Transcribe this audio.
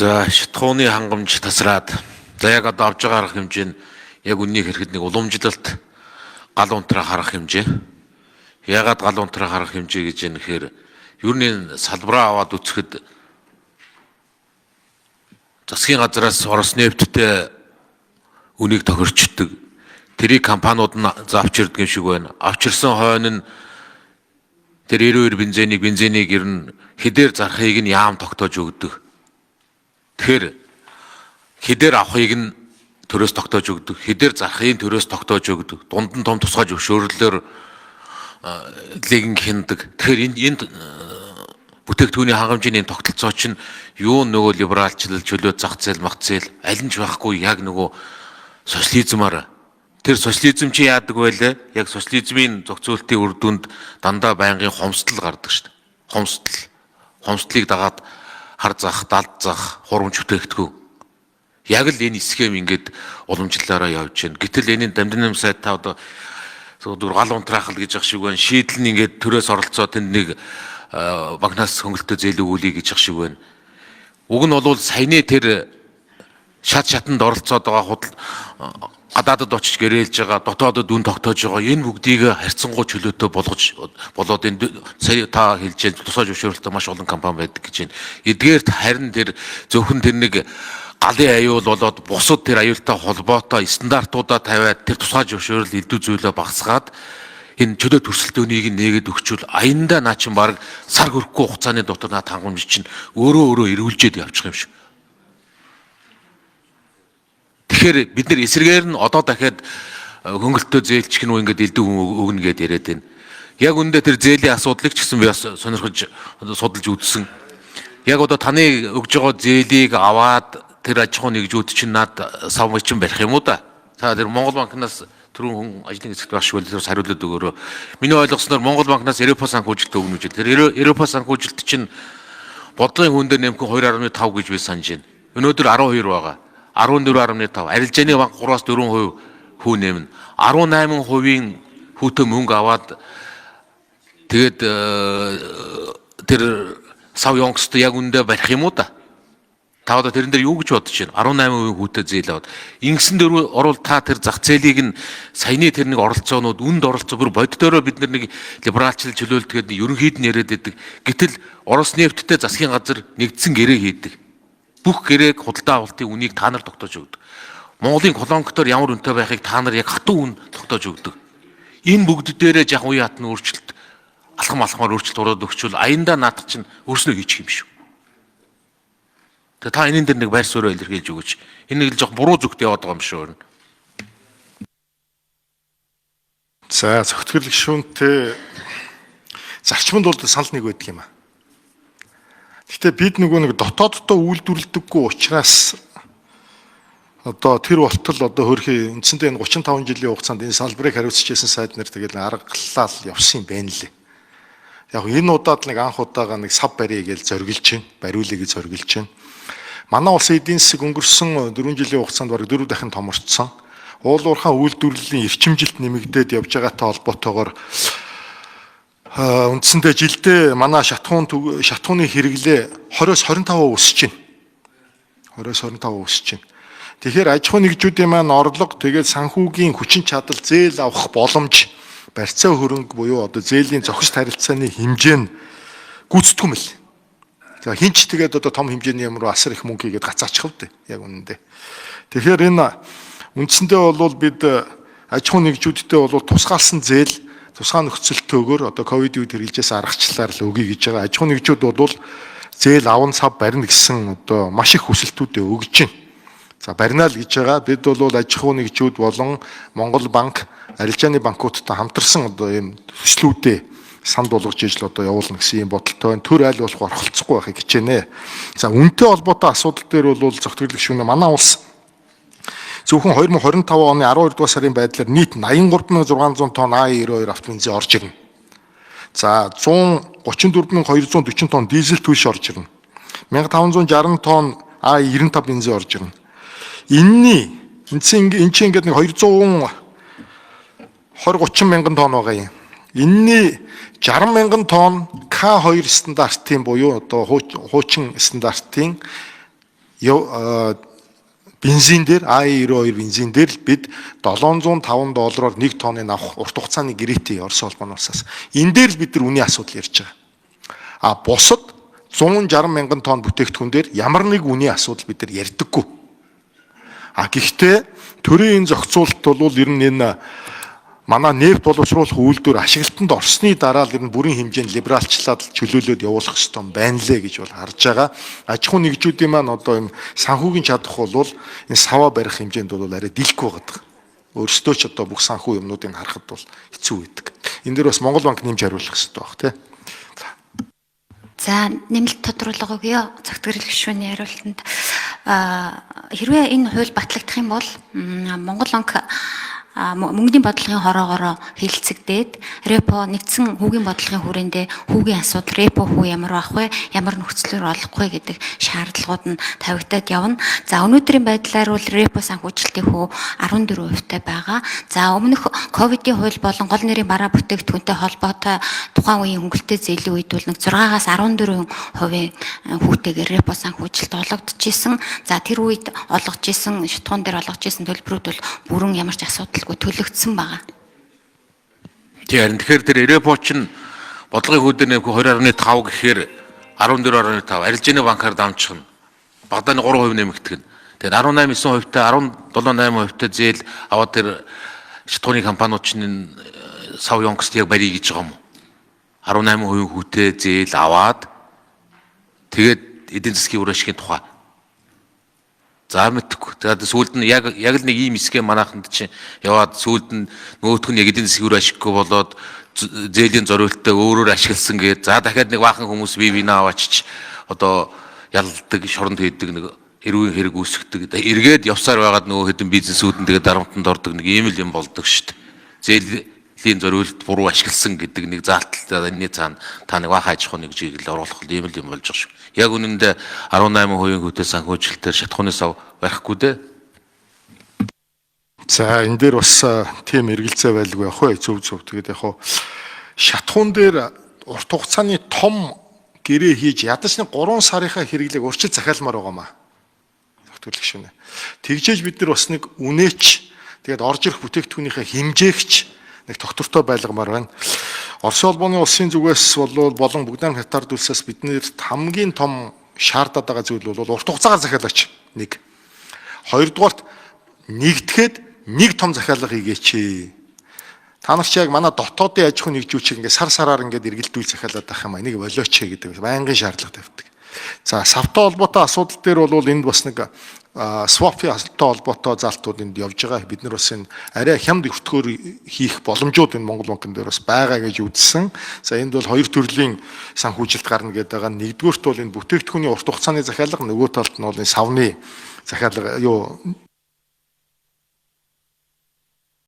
За, шатхууны хангамж тасраад, за, яг одоо авж байгаа арга хэмжээ нь яг үннийг хэрэгт нэг уламжлалт гал унтраа харах хэмжээ. Ягаад гал унтраа харах хэмжээ гэж юм нэхэр, ер нь энэ салбараа аваад үзэхэд засгийн газраас Ороснефттэй үнийг тохирчдөг. Тэрийг компаниуд нь за авч ирдэг юм шиг байна. Авчирсан хойно нь тэр 92 бензинийг ер нь хэдээр зарахыг нь яам тогтоож өгдөг. Тэгэхээр хэдээр авахыг нь төрөөс тогтоож өгдөг. Хэдээр зарахыг төрөөс тогтоож өгдөг. Дунд нь том тусгай зөвшөөрлөөр лигэн хиндэг. Тэгэхээр энэ бүтээгдэхүүний хангамжийн энэ тогтолцоо чинь юу нөгөө либералчлал, чөлөө зах зээл, мах зээл аль нь ч байхгүй, яг нөгөө социализмаар. Тэр социализм чи яадаг вэ лээ? Яг социализмын зохицуултын үр дүнд дандаа байнгын хомсдол гардаг шүү дээ. Хомсдол. Хомсдлыг дагаад хар зах, далд зах, хурамч бүтээгдэхүүн. Яг л энэ схем ингээд уламжлалаараа явж байна. Гэтэл энэ дамжин сайд та одоо зүгээр гал унтраахал гэж ах шиг байна. Шийдэл нь ингээд төрөөс оролцоо тэнд нэг банкнаас хөнгөлтөө зээл өгүүлье гэж ах шиг байна. Уг нь бол саяны тэр шат шатанд оролцоод байгаа, худал гадаадад очиж гэрээлж байгаа, дотоодод үн тогтоож байгаа, энэ бүгдийг харьцангуй чөлөөтэй болгож болоод энэ сая та хэлж байгаа тусгай зөвшөөрөлтөй маш олон компани байдаг гэж байна. Эдгээрт харин тэр зөвхөн тэр нэг галын аюул болоод бусад тэр аюултай холбоотой стандартуудаа тавиад, тэр тусгай зөвшөөрөл элдв зүйлээ багасгаад, энэ чөлөө төрсөлдөөнийг нээгээд өгчүүл аяндаа наа чин баг сар хөрөхгүй хугацааны дотор наад хангамж чинь өөрөө өөрөө эргүүлжээд явчих юм шиг. Тэгэхээр бид нар эсрэгээр нь одоо дахиад хөнгөлтөө зээлчих нь үү, ингээд элдв өгнө гэдээ яриад байна. Яг үүндээ тэр зээлийн асуудлыг ч гэсэн би бас сонирхож судалж үзсэн. Яг одоо таны өгж байгаа зээлийг аваад тэр аж ахуйн нэгжүүд чинь над сав чинь барих юм уу да? Та тэр Монгол банкнаас түрүүн хүн ажлын хэсэгт байх шиг байл, тэр хариулаад өгөөрөө. Миний ойлгосноор Монгол банкнаас Европа санхүүжилт өгнө гэж. Тэр Европа санхүүжилт чинь бодлогын хүн дээр нэмэх 2.5 гэж би санаж байна. Өнөөдөр 12 байгаа. 14.5. Арилжааны банк 3-аас 4% хүү нэмнэ. 18%-ийн хүүтэй мөнгө аваад тэгээд тэр сав ёнгстой яг үндэ барих юм уу да? Та одоо тэрэн дээр юу гэж бодож байна? 18% хүүтэй зээл аваад. Ингэсэн дөрөв орвол та тэр зах зээлийг нь саяны тэр нэг оролцоонууд, үнд оролцоо бүр боддороо бид нар нэг либералчлал, чөлөөлт гэдэг ерөнхийд нь яриад байдаг. Гэтэл Орос нефттэй засгийн газар нэгдсэн гэрээ хийдэг. Бүх гэрээг, худалдаа авалтын үнийг та нар тогтоож өгдөг. Монголын колонктоор ямар үнэтэй байхыг та нар яг хатуу үн тогтоож өгдөг. Энэ бүгд дээрээ жах уян хатны өөрчлөлт алхам алхмаар өөрчлөлт ороод өгчвөл аяндаа наадах чинь өөрснөө хийчих юм шүү. Тэгээ та энэ дээр нэг байр сууриа илэрхийлж өгөөч. Энэ нэг л жоох буруу зүгт яваад байгаа юм шүү. За, зөвтгөл гишүүнтэй, зарчманд бол санал нэг байдаг юм аа. Гэхдээ бид нөгөө нэг дотооддоо үйлдвэрлэдэггүй учраас одоо тэр болтол одоо хөрхи үндсэндээ энэ 35 жилийн хугацаанд энэ салбарыг хариуцж байсан сайд нар тэгэл аргаллал явсан юм байна лээ. Яг энэ удаад нэг анх удаага нэг сав барья гэж зориглож байна. Бариулъя гэж зориглож байна. Манай улсын эдийн засаг өнгөрсөн 4 жилийн хугацаанд бараг 4 дахин томорцсон. Уул уурхайн үйлдвэрлэлийн эрчимжилт нэмэгдээд явж байгаатай холбоотойгоор үндсэндээ жилдээ манай шатхууны хэрэглээ 20-оос 25% өсөж байна. 20-оос 25% өсөж байна. Тэгэхээр аж ахуйн нэгжүүдийн маань орлого, тэгээд санхүүгийн хүчин чадал, зээл авах боломж, барьцаа хөрөнгө буюу одоо зээлийн зохис харилцааны хэмжээ нь гүйцэтгэв юм л. За, хинч тэгээд одоо том хэмжээний юм руу асар их мөнгө хийгээд гацаачих вэ яг үнэндээ. Тэгэхээр энэ үндсэндээ бол бид аж ахуйн нэгжүүдтэй бол тусгаалсан зээл тусгай нөхцөлтөөгөр одоо ковидын үед хэрэглэжсэн аргачлалаар л өгье гэж байгаа. Аж ахуйн нэгжүүд бол зээл аван сав барина гэсэн одоо маш их хүсэлтүүдээ өгж байна. За, барина л гэж байгаа. Бид бол аж ахуйн нэгжүүд болон Монгол банк, арилжааны банкудтай хамтарсан одоо ийм төслүүдээ санд болгож ижил одоо явуулна гэсэн юм бодолтой байна. Төр аль болох орхолцохгүй байхыг хичээнэ. За, үнэтэй холбоотой асуудал дээр бол зөвтгөл гишүүнээ, манай улс зөвхөн 2025 оны 12 дугаар сарын байдлаар нийт 83,600 тонн А92 автобензин орж ирнэ. За, 134,240 тонн дизель түлш орж ирнэ. 1560 тонн А95 бензин орж ирнэ. Энэний үндсэн энэ чинь ингээд нэг 220 30 мянган тонн байгаа юм. Энэний 60 мянган тонн К2 стандартын буюу одоо хуучин стандартын Бензин дээр I92 бензин дээр л бид 705 доллараар 1 тонныг авах урт хугацааны гэрээтэй Орос улбаны улсаас. Энэ дээр л бид нар үнийн асуудал ярьж байгаа. А бусад 160 мянган тонн бүтээгдэхүүн дээр ямар нэг үнийн асуудал бид нар ярьдаггүй. А гэхдээ төрийн энэ зохицуулалт бол ер нь энэ манай нефть боловсруулах үйлдвэр ашиглалтанд орсны дараа л ер нь бүрийн хэмжээнд либералчлаад чөлөөлөөд явуулах ёстой байна лээ гэж бол харж байгаа. Аж ахуйн нэгжүүдийн маань одоо энэ санхүүгийн чадах бол энэ саваа барих хэмжээнд бол арай дийлэхгүй байгаа. Өөрсдөө ч одоо бүх санхүү юмнуудыг харахад бол хэцүү байдаг. Энэ дээр бас Монгол банк нэмж хариулах ёстой байх тий. За, нэмэлт тодруулга өгье. Цогт гэрэл гишүүний хариултанд хэрвээ энэ хууль батлагдах юм бол Монгол банк мөнгөний бодлогын хороогоороо хэлэлцэгдээд репо нэгдсэн хүүгийн бодлогын хүрээндээ хүүгийн асуудал репо хүү ямар байх вэ, ямар нөхцлөөр олох вэ гэдэг шаардлагууд нь тавигдаад явна. За, өнөөдрийн байдлаар бол репо санхүүжилтийн хүү 14% байгаа. За, өмнөх ковидын хууль болон гол нэрийн бараа бүтээгдэхүүнтэй холбоотой тухайн үеийн хөнгөлөлттэй зээлийн үед бол нэг 6-аас 14% хүүтэйгээр репо санхүүжилт олгогдож исэн. За, тэр үед олгож исэн шатхуун дээр олгож исэн төлбөрүүд бол бүрэн ямар ч асуудалгүй төлөгдсөн байгаа. Тий, харин тэгэхээр тэр репо чинь бодлогын хүү дээр нэмэх 20.5 гэхээр 14.5 арилжааны банкар дамжих нь багадаа 3% нэмэгдэх нь. Тэгээд 18 9% та 17 8% та зээл аваад тэр шатхууны компаниуд чинь энэ сав ёнкст яг барья гэж байгаа юм уу? 18% хүүтэй зээл аваад тэгээд эдийн засгийн үр ашигын тухай. За, мэдхгүй. Тэгээд сүүлд нь яг яг л нэг ийм схем манайханд чинь яваад сүүлд нь нөгөөх нь яг эдийн засгийн үр ашиггүй болоод зээлийн зориултаа өөрөөр ашигласан гээд за дахиад нэг баахан хүмүүс бие биенээ аваачч одоо ялдаг, шоронд хийдэг, нэг эрүүгийн хэрэг үүсгдэг. Эргээд явсаар байгаад нөгөө хэдэн бизнесүүд нь тэгээд дарамтанд ордог, нэг ийм л юм болдог шүү дээ. Зээлийн зориулт буруу ашигласан гэдэг нэг заалталтай энэний цаана та нэг баахан аж ахуйн нэгжийг л оруулах ийм л юм болж байгаа шүү. Яг үнэндээ 18% хүүтэй санхүүжилтээр шатхууны сав барихгүй дээ. За, энэ дээр бас тийм эргэлзээ байлгүй яах вэ? Зөв зөв. Тэгээд яг хуу шатхуун дээр урт хугацааны том гэрээ хийж ядаж нэг 3 сарынхаа хэрэглээг урьдчил захиалмаар байгаа маа. Тогтвол гишүүнэ. Тэгжээж бид нар бас нэг үнээч, тэгээд орж ирэх бүтээгдэхүүнийхээ хэмжээгч нэг тогтвортой байлгамаар байна. Оросын холбооны улсын зүгээс бол болон Бүгд найрамдах Хятад улсаас биднэрт хамгийн том шаардаад байгаа зүйл бол урт хугацаагаар захиалаач нэг. Хоёрдугаарт нэгдэхэд нэг том захиалга хийгээч. Та нар чи яг манай дотоодын аж ахуйн нэгжүүчийг ингээд сар сараар ингээд эргэлдүүл захиалаад байх юм а. Энийг болооч гэдэг байнгын шаардлага тавьдаг. За, савтай холбоотой асуудал дээр бол энд бас нэг swap-ийн асуудалтай холбоотой заалтууд энд явж байгаа. Бид нар бас энэ арай хямд өртгөөр хийх боломжууд энэ Монгол банкн дээр бас байгаа гэж үзсэн. За, энд бол хоёр төрлийн санхүүжилт гарна гэдэг байгаа. Нэгдүгээрт бол энэ бүтээгдэхүүний урт хугацааны захиалга, нөгөө талд нь бол энэ савны захиалга юу